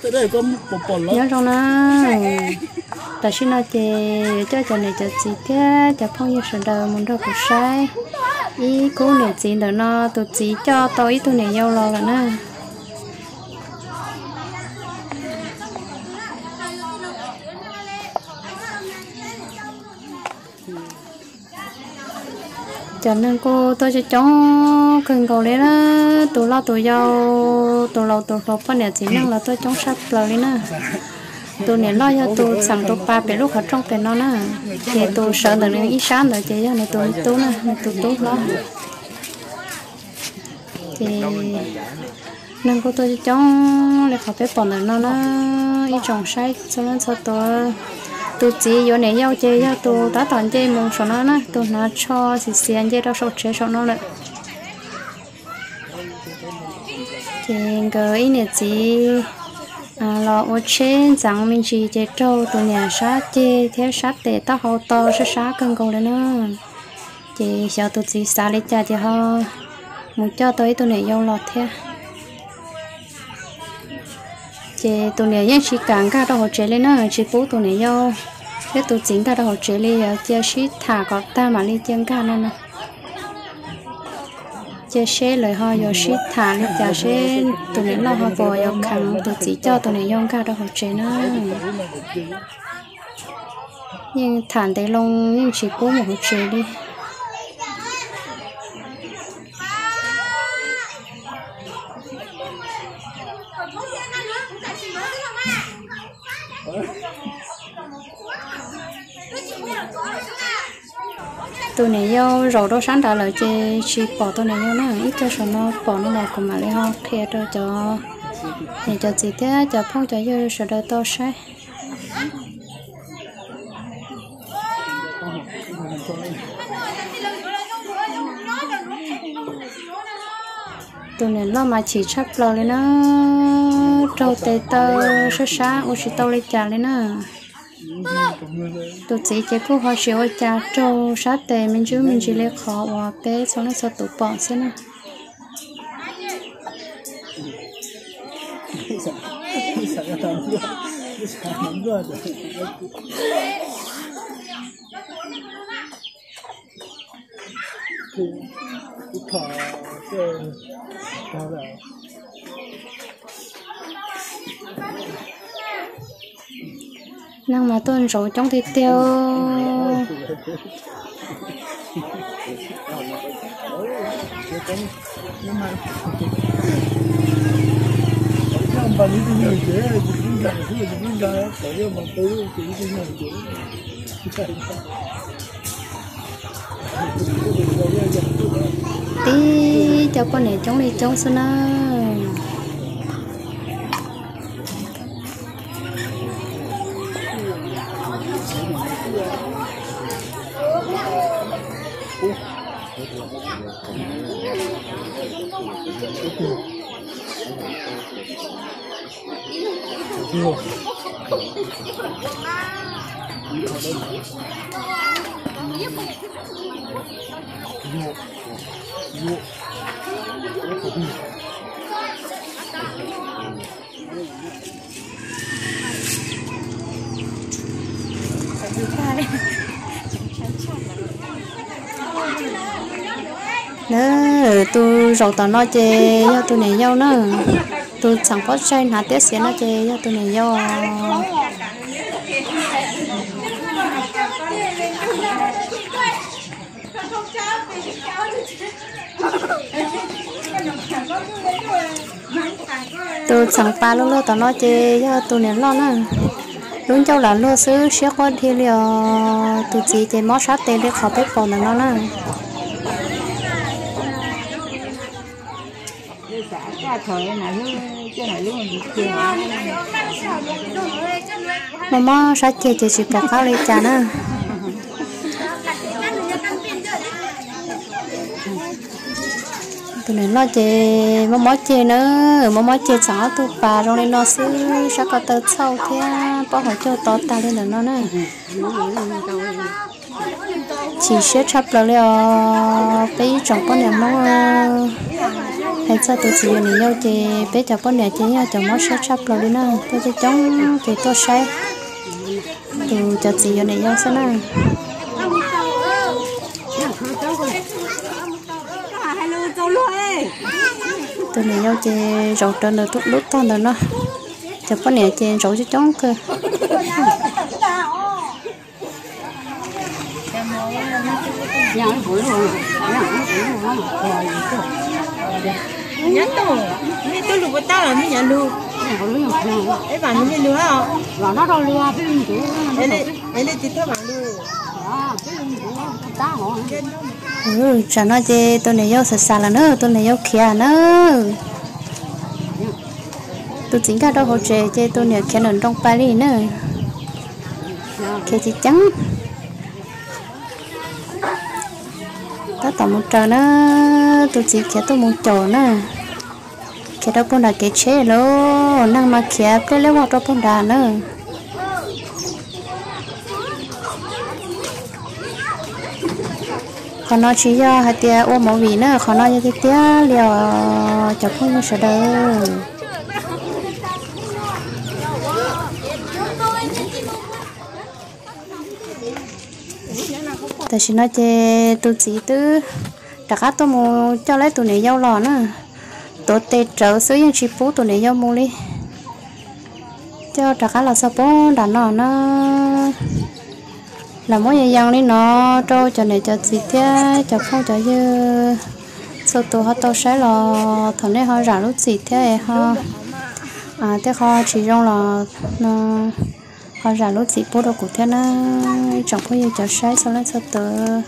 Nyob zoo na, tam sim no ces yuav coj cov niam cov txiv thiab cov phooj ywg sawv daws mus nrog kuv saib ib khub niam txiv ntawm no, tus txiv coj tau ib tug niam yau los lawm na. Cov neeg kuj tuaj coob coob kawg nkaus li na, tus loj tus yau, tus laus tus hluas, poj niam txiv neej los tuaj coob tshaj plaws li na. Tus niam loj yog tus txheem tus pas pem lub qhov rooj pem no na, ces tus sawv ntawm nws ib sab ntawd ces yog nws tus tub na, nws tus tub hlob. Ces neeg kuj tuaj coob coob li qhov peb pom ntawm no na, ib tsoom saib txhua leej txhua tus. Tus txiv yuav niam yau ces yog tus tab tom nce mus saum no na, tus hnav tsho xiav xiav nce rau saum tsev saum no lawm. Ces nkawd ib niam txiv los ua tsheb ntxeev me ntsis ces raug tus niam sab ceg thiab sab tes taub hau to sab sab kawg nkaus li na. Ces xyov tus txiv xav li cas ces ho mus coj tau ib tug niam yau los thiab. Ces tus niam yeej tsis kam nkag rau hauv tsev li na, tsis pub tus niam yau thiab tus txiv nkag rau hauv tsev li, yuav cia sib tham kom tag mam li cia nkag no na. Cia seb lawv ho yuav sib tham li cas, seb tus niam loj ho puas yuav kheev tus txiv coj tus niam yau nkag rau hauv tsev na. Yeej tham ntev loo yeej tsis pub mus hauv tsev li. Tus niam yau zaum rau sab nrad lawm ces tsis pom tus niam yau na. Ib pliag saum no pom no los kuv mam li ho qhia rau cov niam cov txiv thiab cov phooj cov ywg sawv daws tau saib. Tus niam loj mas chim tshaj plaws li na, raug tes taw sab sab ua tsis tau li cas li na. Tus txiv ces kuj ho tsis ua cas, raug sab tes me ntsis me ntsis li qhov uas peb txhua leej txhua tus pom xwb na. Neeg mas tuaj ntsoov coob tiag tiag. Tib cov poj niam coob li coob xwb na. Tus zaum tom no ces yog tus niam yau na, tus txheem pob tsaig hnav tiab xiav no ces yog tus niam yau. Tus txheem pas luag luag tom no ces yog tus niam loj na. Lub ncauj lam luag xwb, siab quaj dhia li os. Tus txiv ces mob sab tes li qhov peb pom ntawm no na. Mob mob sab ceg ces tsis pom qab li cas na. Tus niam loj ces mob mob ceg na, mob mob ceg txheem ob tug pas zoo li no xwb, sab ko taw txhauj thiab pob hauv caug to tag li ntawm no na. Chim siab tshaj plaws li os peb ib tsoom poj niam Hmoob. Hais txog tus txiv yuav niam yau ces peb cov poj niam ces yog cov mob siab tshaj plaws li na, tuaj coob coob ces tuaj saib tus cov txiv yuav niam yau xwb na. Tus niam yau ces zaum rawv ntawm lub tog ntawd no, cov poj niam ces zaum coob coob kawg. Tsam no ces tus niam yau xav xav lawm na, tus niam yau khiav na. Tus txiv nkag rau hauv tsev ces tus niam khiav nram nroog pais li na. Khiav ceev ceev. Tab tom mus raws na, tus txiv khiav tuaj mus caum na. Khiav rau puag nram kev tsheb lawm, neeg mas khiav pliaj liab vog rau puag nrad na. Qhov no tsis yog hais tias ua movie na, qhov no yog tiag tiag li os cov phooj ywg sawv daws. Tam sim no ces tus txiv twb rov qab tuaj mus coj lawv tus niam yau los na. Tuav tes rawv xwb yeej tsis pub tus niam yau mus li. Coj rov qab los txog puag nram no na. Los muab yees yees li no rau cov niam cov txiv thiab cov phooj cov ywg txhua tus ho tau saib los thov nej ho zam lub txim thiab ho, tej qho tsis zoo los ho zam lub txim pub rau kuv thiab na. Tsoom phooj ywg cov saib txhua leej txhua tus.